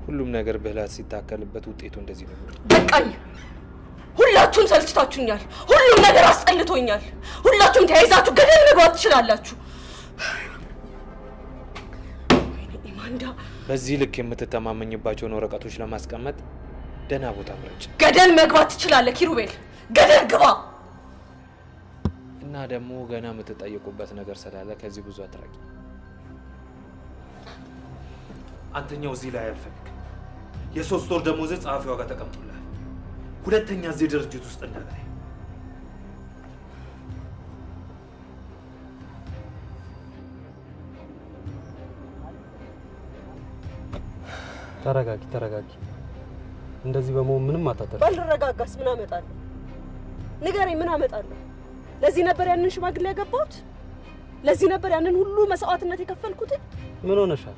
ሁሉም ነገር ብልሃት ሲታከልበት ውጤቱ እንደዚህ ነው። በቃኝ። ሁላችሁም ሰልችታችሁኛል። ሁሉም ነገር አስጠልቶኛል። ሁላችሁም ተያይዛችሁ ገደል መግባት ትችላላችሁ። ወይኔ ኢማንዳ፣ በዚህ ልክ የምትተማመኝባቸውን ወረቀቶች ለማስቀመጥ ደህና ቦታ ምረጭ። ገደል መግባት ትችላለህ ኪሩቤል፣ ገደል ግባ። እና ደግሞ ገና የምትጠየቁበት ነገር ስላለ ከዚህ ብዙ አትራቂ። አንተኛው እዚህ ላይ አልፈልግም። የ3 ወር ደሞዝ ጸሐፊዋ ጋር ተቀምጦልሃል። ሁለተኛ እዚህ ድርጅት ውስጥ እንዳላይ። ተረጋጊ ተረጋጊ። እንደዚህ በመሆን ምንም አታተርፊም። ባልረጋጋስ ምን አመጣለሁ? ንገረኝ፣ ምን አመጣለሁ? ለዚህ ነበር ያንን ሽማግሌ ያገባሁት? ለዚህ ነበር ያንን ሁሉ መስዋዕትነት የከፈልኩት? ምን ሆነሻል?